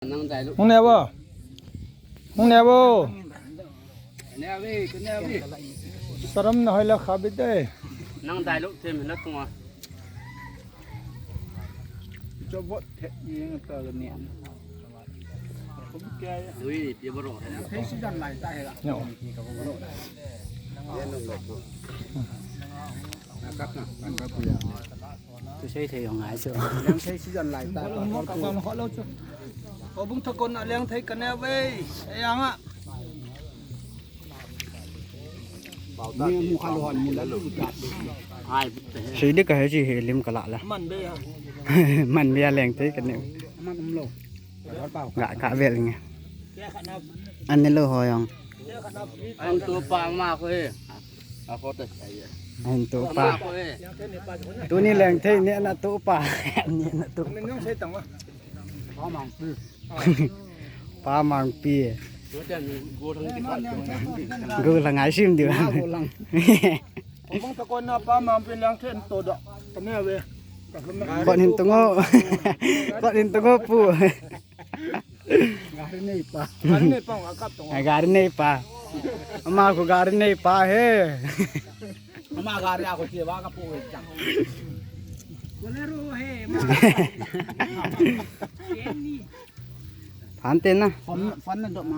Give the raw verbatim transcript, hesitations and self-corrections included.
Hung ne bo. Hung ne bo. Saram na hoila khabit de. Nang dai lo them na tunga. Chobot the yeng ta ne. Ui, pia baro. Thei si dan lai ta he la. No. Tu sei thei ngai chu. Yang sei si dan lai ta. Ko bung thakon a leng thei ka ne ve. Ei anga. Ni mu kha lo han mu la lu ta. Ai. Sei de ka he chi he lim ka la la. Man be ya. Man be ya leng thei ka ne. Man um lo. Ga ka vel nge. An ne lo ho yong. An to pa ma ko he. A ko te. An to pa. Ma ko he. Tuni leng thei ne na to pa. Ne na to. Min nong sei tang wa. Pa mang pi. Pa mang pi. Go lang ai sim di. Go lang. Ko bang ta ko na pa mang pi lang then to da. Ka me ve. Kon hin tungo. Kon hin tungo pu. Gari nei pa. Gari nei pa, a kap tong. Ai, gari nei pa. Ama ko gari nei pa he. Ama gari a ko che ba ka pu we chang. Bolero he, ma. Phante na. Fan, fan na do ma.